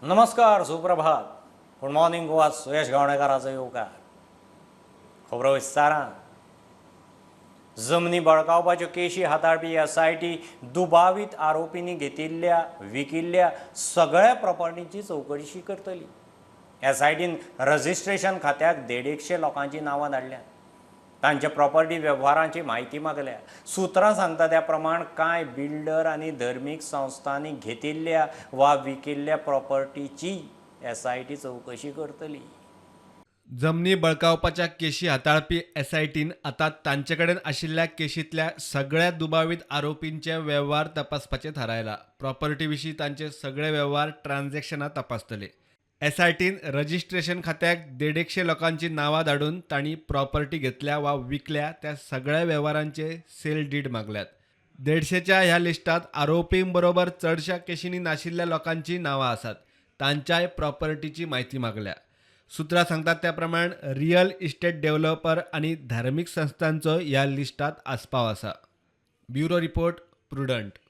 नमस्कार, सुप्रभात, good morning Goa. सुयश गावणेकाराचो येवकार. खबरो विस्तारान. जमनी बळकावपाच्यो केशी हाताळपी एसआयटी दुबावीत आरोपींनी घेतिल्ल्या विकिल्ल्या सगळ्या प्रॉपर्टींची चवकशी करतली. एसआयटीन रजिस्ट्रेशन खात्याक 150 लोकांची नांवां धाडल्यात. तांच्या प्रॉपर्टी वेव्हारांची म्हायती मागल्या. सुत्रां सांगता त्या प्रमाण कांय बिल्डर आनी धर्मीक संस्थांनी घेतिल्ल्या वा विकिल्ल्या प्रॉपर्टीची एसआयटी चवकशी करतली. जमनी बळकावपाच्या केशी हाताळपी एसआयटीन आतां तांचे कडेन आशिल्ल्या केशींतल्या सगळ्या दुबावीत आरोपींचे वेव्हार तपासपाचें थारायलां. प्रॉपर्टी विशीं तांचे सगळे वेव्हार, ट्रान्झॅक्शनां तपासतले. एसआयटीन रजिस्ट्रेशन खात्याक 150 लोकांची नांवां धाडून तांणी प्रॉपर्टी घेतल्या वा विकल्या त्या सगळ्या वेव्हारांचे सेल डीड मागल्यात. 150च्या ह्या लिस्टांत आरोपींबरोबर चडशा केशींनी नाशिल्ल्या लोकांची नांवां आसात. तांच्याय प्रॉपर्टीची म्हायती मागल्या. सुत्रां सांगतात त्या प्रमाण रियल इस्टेट डेव्हलपर आनी धार्मीक संस्थांचो ह्या लिस्टांत आस्पाव आसा. Bureau report, Prudent.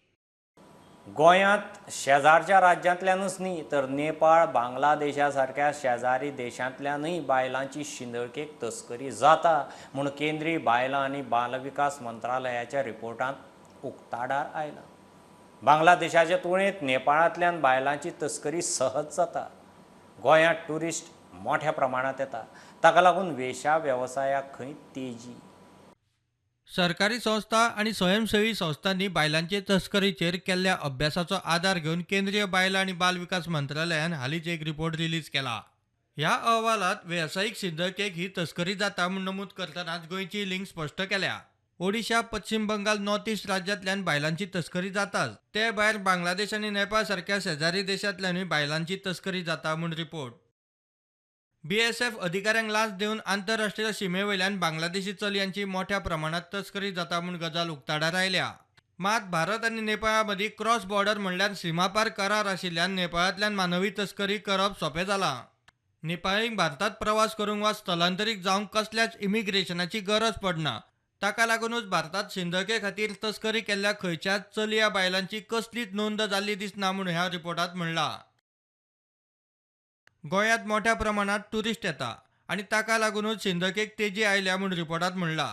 गोंयांत शेजारच्या राज्यांतल्यानूच न्ही तर नेपाळ, बांगलादेशा सारक्या शेजारी देशांतल्यानूय बायलांची शिंदळकेक तस्करी जाता म्हूण केंद्रीय बायलां आनी बालविकास मंत्रालयाच्या रिपोर्टांत उक्ताडार आयलां. बांगलादेशाचे तुळेंत नेपाळांतल्यान बायलांची तस्करी सहज जाता. गोंयांत ट्युरिस्ट मोठ्या प्रमाणांत येता, ताका लागून वेशा वेवसायाक खंय तेजी. सरकारी संस्था आनी स्वयंसेवी संस्थांनी बायलांचे तस्करीचेर केल्ल्या अभ्यासाचो आदार घेवन केंद्रीय बायलां आनी बाल विकास मंत्रालयान हालींच एक रिपोर्ट रिलीज केला. ह्या अहवालांत वेवसायीक शिंदळकेक ही तस्करी जाता म्हूण नमूद करतनाच गोंयची लिंक स्पश्ट केल्या. ओडिशा, पश्चिम बंगाल, नॉर्थ ईस्ट राज्यांतल्यान बायलांची तस्करी जाताच, ते भायर बांगलादेश आनी नेपाळ सारक्या शेजारी देशांतल्यानूय बायलांची तस्करी जाता म्हूण रिपोर्ट. बीएसएफ अधिकाऱ्यांक लांच दिवन आंतरराष्ट्रीय शिमे वयल्यान बांगलादेशी चलयांची मोठ्या प्रमाणात तस्करी जाता म्हूण गजाल उक्ताडार आयल्या. मात भारत आनी नेपाळा मदीं क्रॉस बॉर्डर म्हणल्यार सीमापार करार आशिल्ल्यान नेपाळांतल्यान मानवी तस्करी करप सोंपें जालां. नेपाळींक भारतांत प्रवास करूंक वा स्थलांतरीत जावंक कसल्याच इमिग्रेशनाची गरज पडना. ताका लागूनच भारतांत शिंदळके खातीर तस्करी केल्ल्या खंयच्याच चलया बायलांची कसलीच नोंद जाल्ली दिसना म्हूण ह्या रिपोर्टांत म्हणलां. गोंयांत मोठ्या प्रमाणात ट्युरिस्ट येता आनी ताका लागूनच शिंदळकेक तेजी आयल्या म्हूण रिपोर्टांत म्हणलां.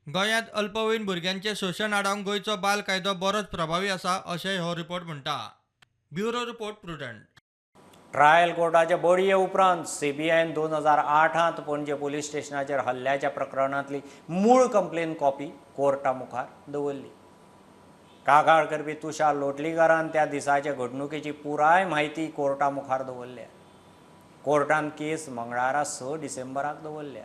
गोंयांत अल्पवयीन भुरग्यांचें शोशण आडावंक गोंयचो बाल कायदो बरोच प्रभावी आसा अशेंय हो रिपोर्ट म्हणटा. Bureau report, Prudent. Trial कोर्टाच्या बडये उपरांत सीबीआयन 2008त पणजे पोलीस स्टेशनाचेर हल्ल्याच्या प्रकरणांतली मूळ कंप्लेन कॉपी कोर्टा मुखार दवरली. कागाळ करपी तुषार लोटलीकारान त्या दिसाचे घडणुकेची पुराय म्हायती कोर्टा मुखार दवरल्या. कोर्टान केस मंगळारा 6 डिसेंबराक दवरल्या.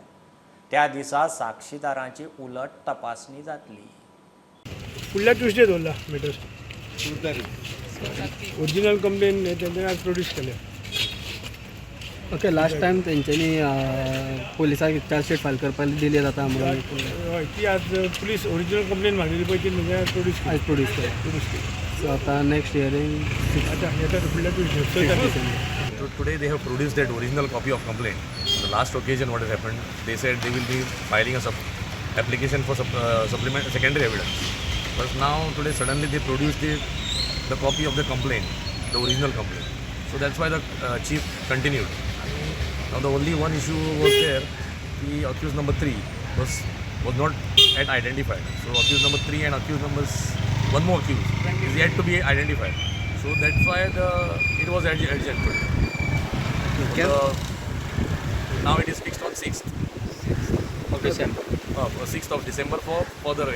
त्या दिसा साक्षीदारांची उलट तपासणी जातली. फुडल्या ट्युजडे दवरला मॅटर. ओरिजिनल कंप्लेन तेंच्यानी आज प्रोड्यूस केल्या. ओके, लास्ट टायम तेंच्यांनी पोलिसांक चार्जशीट फायल करपाक डिले जाता म्हणून. हय, ती आज पुलीस ओरिजिनल कंप्लेन मागलेली पळय, ती तेंच्यानी आज प्रोड्यूस केली. आज प्रोड्यूस केली. प्रोड्यूस केली. सो आतां नेक्स्ट हियरींग आतां येता फुडल्या ट्युजडे, 6 तारखेर. So today they have produced that original copy of complaint. On the last occasion, what has happened, they said they will be filing a application for supplement secondary evidence. But now today suddenly they produced the copy of the complaint, the original complaint. So that's why the chief continued. Now the only one issue was there, the accused number three was not yet identified. So accused number three and accused one more accused is yet to be identified. So that's why the it was adjourned today. Now it is fixed on 6th, of December. 6th of December for further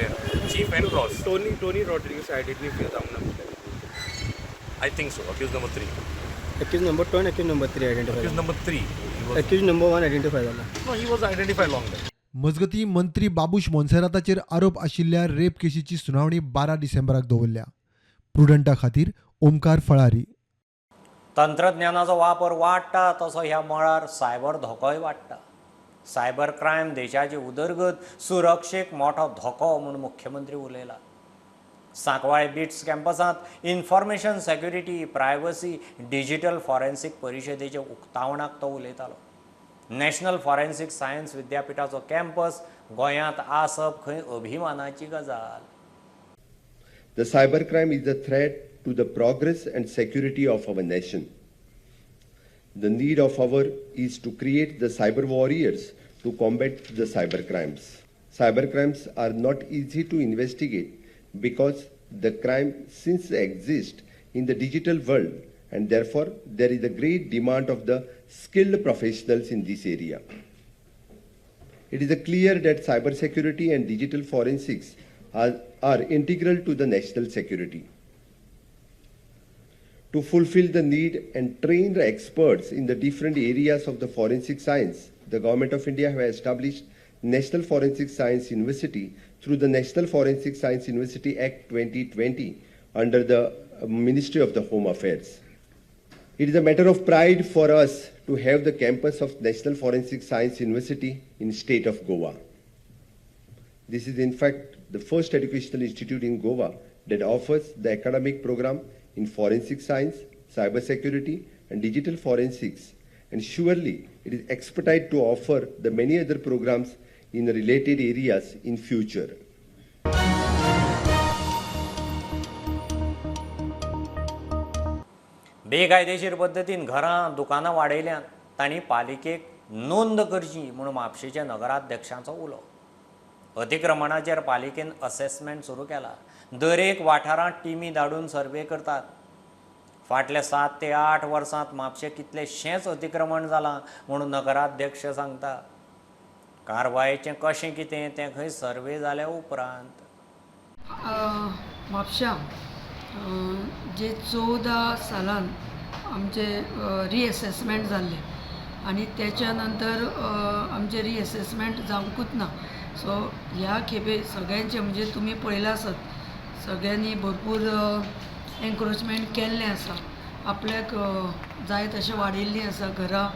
chief and cross. Tony Rodrigues identify जावंक ना. I think so. Accused number three. Accused number two आनी accused number three identify. Accused number three. He was, accused number one identify जाला. No, he was identified long back. मजगतीं, मंत्री बाबूश मोन्सेराताचेर आरोप आशिल्ल्या rape केशीची सुनावणी 12 डिसेंबराक दवरल्या. प्रुडंटा खातीर ओमकार फळारी. तंत्रज्ञानाचो वापर वाडटा तसो ह्या मळार सायबर धोकोय वाडटा. सायबर क्रायम देशाची उदरगत, सुरक्षेक मोठो धोको म्हूण मुख्यमंत्री उलयला. सांकवाळे बिट्स कॅम्पसांत information security, privacy, digital forensic परिशदेच्या उक्तावणाक तो उलयतालो. नॅशनल फॉरेन्सीक सायन्स विद्यापिठाचो कॅम्पस गोंयांत आसप खंय अभिमानाची गजाल. The cybercrime is a threat to the progress and security of our nation. The need of our is to create the cyber warriors to combat the cyber crimes. Cyber crimes are not easy to investigate because the crime since exists in the digital world, and therefore there is a great demand of the skilled professionals in this area. It is clear that cyber security and digital forensics are integral to the national security. To fulfill the need and train the experts in the different areas of the forensic science, the Government of India has established National Forensic Science University through the National Forensic Science University Act 2020 under the Ministry of the Home Affairs. It is a matter of pride for us to have the campus of National Forensic Science University in state of Goa. This is in fact the first educational institute in Goa that offers the academic program in forensic science, cyber security and digital forensics, and surely it is expected to offer the many other programs in related areas in future. बेकायदेशीर पद्दतीन घरां दुकानां वाडयल्यान तांणी पालिकेक नोंद करची म्हूण म्हापशेच्या नगराध्यक्षांचो उलो. अतिक्रमणाचेर पालिकेन असेसमेंट सुरू केला. दरेक वाठारांत टिमी धाडून सर्वे करतात. फाटल्या 7 ते 8 वर्सांत म्हापशें कितलेशेंच अतिक्रमण जालां म्हणून नगराध्यक्ष सांगता. कारवायेचें कशें कितें तें खंय सर्वे जाल्या उपरांत. म्हापश्यां जे 14 सालान आमचे रिएसेसमेंट जाल्लें आनी तेच्या नंतर आमचें रिएसेसमेंट जावंकूच ना. सो ह्या खेपे सगळ्यांचे म्हणजे तुमी पळयलां आसत सगळ्यांनी भरपूर एन्क्रोचमेंट केल्लें आसा, आपल्याक जाय तशें वाडयल्लीं आसा घरां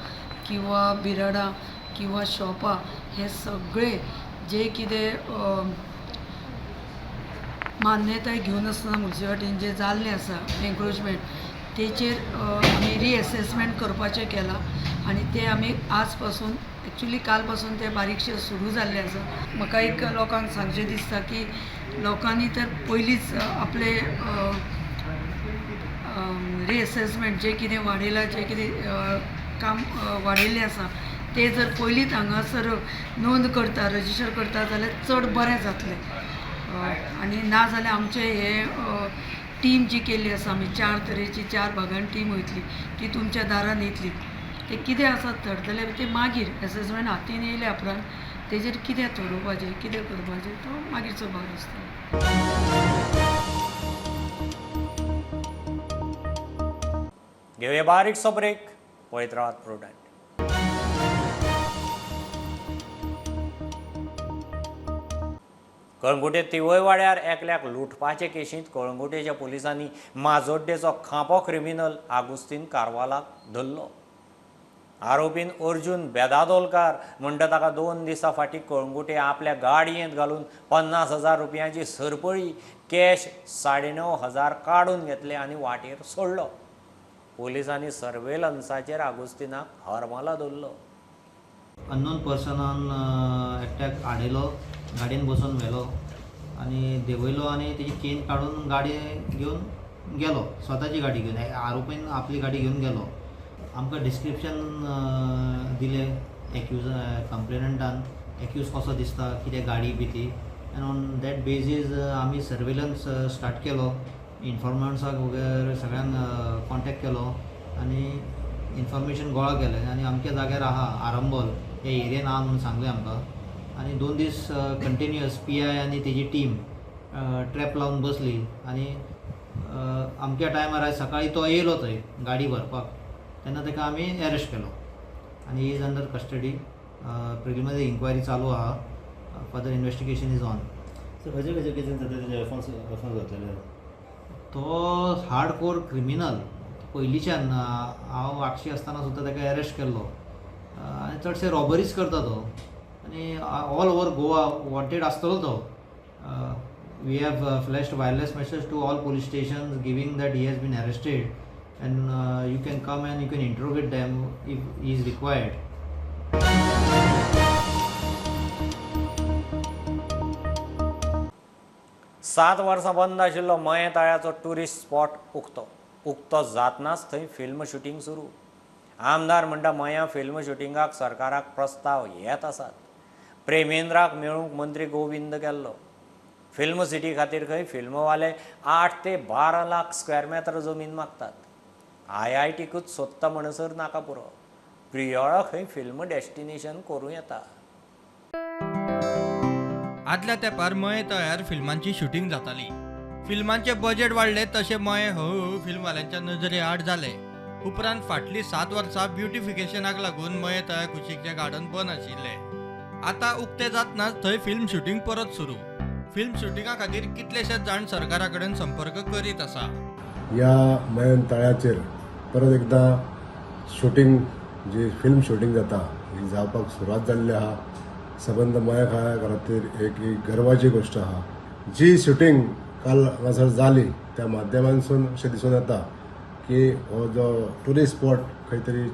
किंवा बिराडां किंवा शॉपां. हे सगळे जे कितें मान्यताय घेवन आसतना मुन्सिपालिटीन जें जाल्लें आसा एन्क्रोचमेंट तेचेर आमी रिएसेसमेंट करपाचें केलां आनी तें आमी आज पासून एक्चुली काल पासून तें बारीकशें सुरू जाल्लें आसा. म्हाका एक लोकांक सांगचें दिसता की लोकांनी तर पयलींच आपले रिएसेसमेंट जें कितें वाडयलां जें कितें काम वाडयल्लें आसा तें जर पयलींच हांगासर नोंद करता रजिस्टर करता जाल्यार चड बरें जातलें. आनी ना जाल्यार आमचें हे टीम जी केल्ली आसा आमी 4 तरेची 4 भागान टीम वयतली ती तुमच्या दारान येतली. ते कितें आसा थरतलें तें मागीर एसेसमेंट हातीन येयल्या उपरांत तेजेर कितें थरोवपाचें कितें करपाचें तो मागीरचो भाग आसता. घेवया बारीकसो ब्रेक, पळयत रावात प्रुडंट. कळंगुटे तिवयवाड्यार एकल्याक लुटपाचे केशींत कळंगुटेच्या पुलिसांनी माजोड्डेचो खांपो क्रिमिनल आगुस्तीन कारवालाक धरलो. आरोपीन अर्जुन बेदादोलकार म्हणटा ताका 2 दिसां फाटीं कळंगुटे आपल्या गाडयेंत घालून 50,000 रुपयांची सरपळी कॅश 9,500 काडून घेतले आनी वाटेर सोडलो. पुलिसांनी सर्वेलन्साचेर आगुस्तीनाक हरमला धरलो. अननोन पर्सनान एकट्याक आडयलो, गाडयेन बसून व्हेलो आनी देंवयलो आनी तेजी चेन काडून गाडी घेवन गेलो, स्वताची गाडी घेवन. आरोपीन आपली गाडी घेवन गेलो. आमकां डिस्क्रिप्शन दिलें एक्यूज कंप्लेनंटान, एक्यूज कसो दिसता, कितें गाडी बी ती, एंड ऑन that basis आमी सर्वेलन्स स्टार्ट केलो. इन्फॉर्मंट्साक वगैरे सगळ्यांक कॉन्टेक्ट केलो आनी इन्फॉर्मेशन गोळा केलें आनी अमक्या जाग्यार आहा आरंबोल ह्या एरियेन आहा म्हणून सांगलें आमकां. आनी 2 दीस कंटिन्युअस पी I आनी तेजी टीम ट्रॅप लावन बसली आनी अमक्या टायमार आयज सकाळीं तो येयलो थंय गाडी व्हरपाक, तेन्ना ताका आमी एरेस्ट केलो आनी he is under custody. Preliminary inquiry चालू आहा, further investigation is on. Sir, खंयचे खंयचे केसीन सद्या तेजे रेफरन्स जातले? तो हार्ड कोर क्रिमिनल पयलींच्यान, हांव आगशी आसतना सुद्दां ताका एरेस्ट केल्लो आनी चडशे रॉबरीज करता तो आनी ऑल ओवर गोवा वॉन्टेड आसतलो तो. We have flashed wireless message to all police stations giving that he has been arrested and you can come and you can interrogate them if he is required. 7 वर्सां बंद आशिल्लो मयें तळ्याचो tourist spot उक्तो जातनाच थंय film shooting सुरू. आमदार म्हणटा मयां फिल्म शुटिंगाक सरकाराक प्रस्ताव येत आसात. प्रेमेंद्राक मेळूंक मंत्री गोविंद गेल्लो. फिल्म सिटी खातीर खंय फिल्मवाले 8 ते 12 लाख स्क्वेअर मेत्र जमीन मागतात. IITकूच सोदता म्हणसर नाका पुरो. प्रियोळा खंय फिल्म डेस्टिनेशन करूं येता. आदल्या तेंपार मये तळ्यार फिल्मांची शुटींग जाताली. फिल्मांचे बजेट वाडले तशें मये हळूहळू फिल्मवाल्यांच्या नजरे आड जाले. उपरांत फाटलीं 7 वर्सां ब्युटिफिकेशनाक लागून मये तळ्या कुशीकचें गार्डन बंद आशिल्लें. आतां उक्तें जातनाच थंय फिल्म शुटींग परत सुरू. फिल्म शुटिंगा खातीर कितलेशेच जाण सरकारा कडेन संपर्क करीत आसा. ह्या मयन तळ्याचेर परत एकदां शुटींग जी फिल्म शुटींग जाता ही जावपाक सुरवात जाल्ली आहा. सबंद मया खातीर एक गर्वाची गोश्ट आहा. जी शुटींग काल हांगासर जाली त्या माध्यमांसून अशें दिसून येता की हो जो ट्युरिस्ट स्पॉट खंय तरी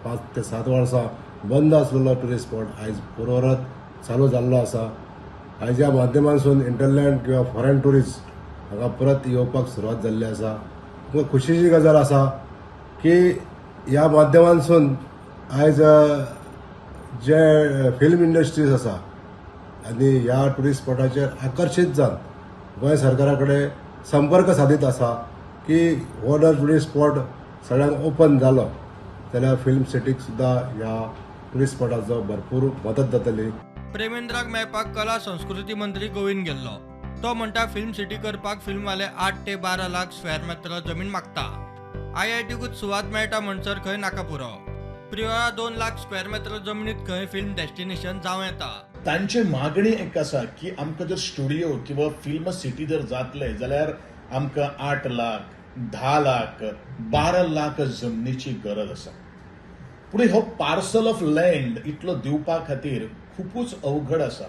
5 ते 7 वर्सां बंद आसलेलो ट्युरिस्ट स्पॉट आयज परत चालू जाल्लो आसा. आयज ह्या माध्यमांसून इंटरलँड किंवा फॉरेन ट्युरिस्ट हांगा परत येवपाक सुरवात जाल्ली आसा. खुशीची गजाल आसा की ह्या माध्यमांसून आयज जे फिल्म इंडस्ट्रीज आसा आनी ह्या ट्युरिस्ट स्पॉटाचेर आकर्शीत जावन गोंय सरकारा कडेन संपर्क सादीत आसा की हो जर ट्युरिस्ट स्पॉट सगळ्यांक ओपन जालो जाल्यार फिल्म सिटीक सुद्दां ह्या ट्युरिस्ट स्पॉटाचो भरपूर मदत जातली. प्रेमेंद्राक मेळपाक कला संस्कृती मंत्री गोविंद गेल्लो. तो म्हणटा फिल्म सिटी करपाक फिल्मवाले 8 ते 12 लाख स्क्वेअर मेत्र जमीन मागता. IITकूच सुवात मेळटा म्हणसर खंय नाका पुरो. प्रियोळा 2 लाख स्क्वेअर मेत्र जमनीत खंय फिल्म डेस्टिनेशन जावं येता. तांची मागणी एक आसा की आमकां जर स्टुडिओ किंवा फिल्म सिटी जर जातले जाल्यार आमकां 8 लाख, 10 लाख, 12 लाख जमनीची गरज आसा. पूण हो पार्सल ऑफ लँड इतलो दिवपा खातीर खुबूच अवघड आसा.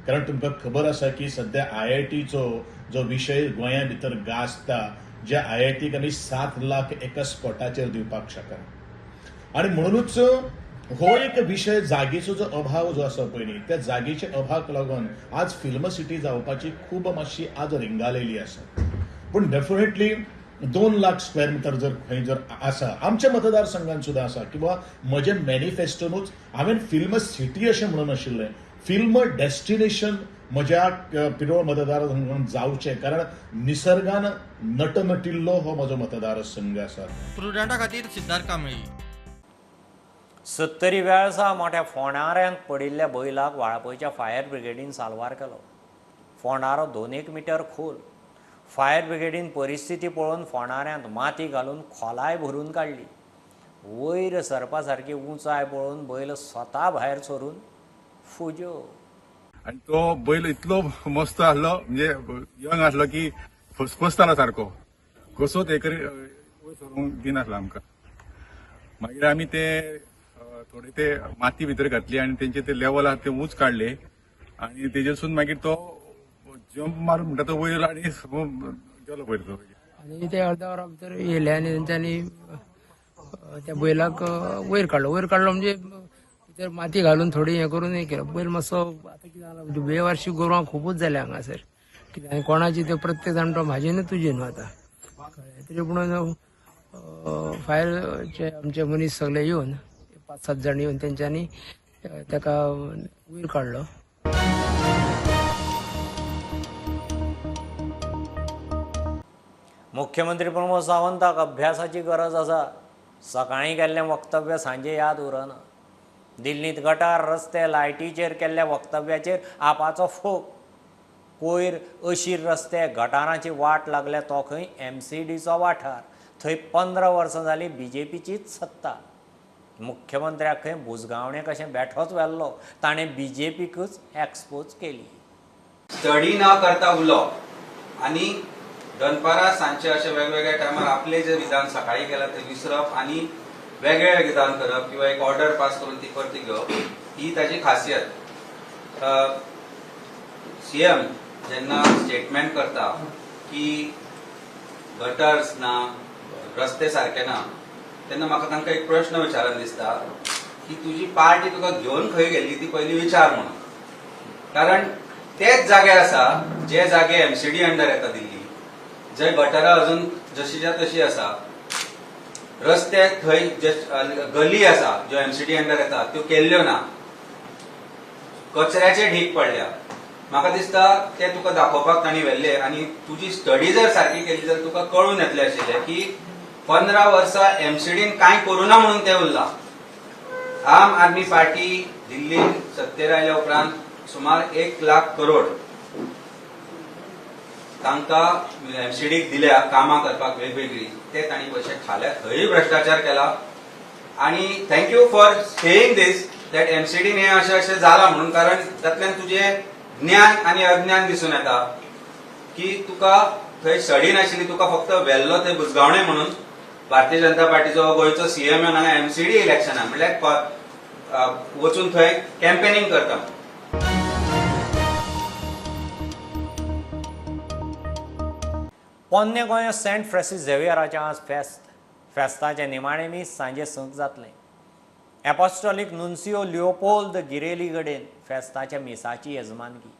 कारण तुमकां खबर आसा की सद्या IITचो जो विशय गोंया भितर गाजता, ज्या IITक आमी 7 लाख एका स्पॉटाचेर दिवपाक शकना. आनी म्हणूनच हो एक विशय जागेचो जो अभाव जो आसा पळय न्ही, त्या जागेच्या अभावाक लागून आज फिल्म सिटी जावपाची खूब मातशी आज रिंगालेली आसा. पूण डेफिनेटली 2 लाख स्क्वेअर मिटर जर खंय जर आसा, आमच्या मतदारसंघान सुद्दां आसा किंवा म्हजें मॅनिफेस्टोनूच हांवें फिल्म सिटी अशें म्हणून आशिल्लें, फिल्म डेस्टिनेशन म्हज्या पिरोळ मतदारसंघान जावचें, कारण निसर्गान नटनटिल्लो हो म्हजो मतदारसंघ आसा. प्रुडंटा खातीर सिद्धार्थ कांबळी. 70 वेळसा मोठ्या फोंडाऱ्यांत पडिल्ल्या बैलाक वाळपयच्या फायर ब्रिगेडीन साल्वार केलो. फोंडारो 2 मिटर खोल. फायर ब्रिगेडीन परिस्थिती पळोवन फोंडाऱ्यांत माती घालून खोलाय भरून काडली. वयर सरपा सारकी उंचाय पळोवन बैल स्वता भायर सरून फुज्यो. आनी तो बैल इतलो मस्त आसलो, म्हणजे यंग आसलो की फसफसतालो सारको, कसोच एक वयर सरूंक दिनासलो आमकां. मागीर आमी ते थोडे ते माती भितर घातली आनी तेंचे ते लेवल आहा ते ऊंच काडले आनी तेजेसून मागीर तो जंप मारून म्हणटा तो वयर आनी गेलो वयर तो. आनी ते अर्द्या वरा भितर येयले आनी तेंच्यांनी त्या बैलाक वयर काडलो. वयर काडलो म्हणजे भितर माती घालून थोडी हें करून हें केलं. बैल मातसो आतां कितें जालां, बेवारशी गोरवां खुबूच जाल्या हांगासर. कित्याक आनी कोणाची ते प्रत्येक जाण तो म्हाजी न्हू तुजी न्हू आतां कळ्ळें. तरी पूण फायरचे आमचे मनीस सगळे येवन 5-7 जाण येवन तेंच्यांनी ताका वयर काडलो. मुख्यमंत्री प्रमोद सावंताक अभ्यासाची गरज आसा. सकाळीं केल्लें वक्तव्य सांजे याद उरना. दिल्लींत गटार, रस्ते, लायटीचेर केल्ल्या वक्तव्याचेर आपाचो फोग. कोयर, अशीर रस्ते, गटारांची वाट लागल्या तो खंय MCDचो वाठार. थंय 15 वर्सां जालीं BJPचीच सत्ता. मुख्यमंत्र्याक खंय बुजगावणे कशें बेठोच व्हेल्लो. ताणें BJPकूच एक्सपोज केली. स्टडी न करता उलोवप आनी दनपारा सांजचे अशे वेगवेगळ्या टायमार आपले जे विधान सकाळी केलां ते विसरप आनी वेगळे विधान करप किंवा एक ऑर्डर पास करून ती परती घेवप ही ताची खासियत. सीएम जेन्ना स्टेटमेंट करता की गटर्स ना, रस्ते सारके ना, तेन्ना म्हाका तांकां एक प्रश्न विचारन दिसता की तुजी पार्टी तुका घेवन खंय गेल्ली ती पयली विचार म्हणून. कारण तेच जागे आसा जे जागे MCD under येता दिल्ली, जे गटरां अजून जशीच्या तशी आसा. रस्ते थंय जे गली आसा ज्यो एमसीडी अंडर येता त्यो केल्ल्यो ना, कचऱ्याचे ढीक पडल्या. म्हाका दिसता ते तुका दाखोवपाक तांणी व्हेल्ले आनी तुजी स्टडी जर सारकी केली जाल्यार तुका कळून येतलें आशिल्लें की 15 वर्सां एमसीडीन कांय करूना म्हणून ते उरला. आम आदमी पार्टी दिल्लीन सत्तेर आयल्या उपरांत सुमार 1 लाख करोड तांकां एमसीडीक दिल्या कामां करपाक वेगवेगळी, ते तांणी पयशे खाल्या, थंय भ्रश्टाचार केला. आनी thank you for saying this that एमसीडीन हें अशें अशें जालां म्हणून, कारण तातल्यान तुजें ज्ञान आनी अज्ञान दिसून येता की तुका थंय स्टडी नाशिल्ली, तुका फक्त व्हेल्लो थंय बुजगावणे म्हणून. भारतीय जनता पार्टीचो गोंयचो सीएम येवन हांगा एमसीडी इलेक्शनाक म्हणल्यार वचून थंय कॅम्पेनिंग करता. पोन्ने गोंया सेंट फ्रांसीस झेवियराचें आज फेस्त. फेस्ताचें निमाणें मीस सांजे 6 जातलें. एपोस्टोलीक नुन्सियो लिओपोल्द गिरेली कडेन फेस्ताच्या मिसाची येजमानकी.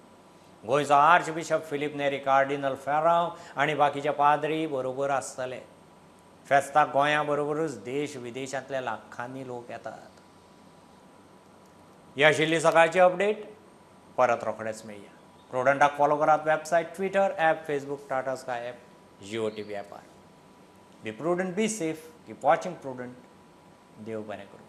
गोंयचो आर्चबिशप फिलीप नेरी, कार्डिनल फेरांव आनी बाकीचे पाद्री बरोबर आसतले. फेस्ताक गोंया बरोबरूच देश विदेशांतले लाखांनी लोक येतात. ही आशिल्ली सकाळची अपडेट. परत रोखडेच मेळया. प्रुडंटाक फॉलो करात website, Twitter app, Facebook, Tata Sky app, Jio TV ॲपार. Be prudent, be safe, keep watching Prudent. देव बरें करूं.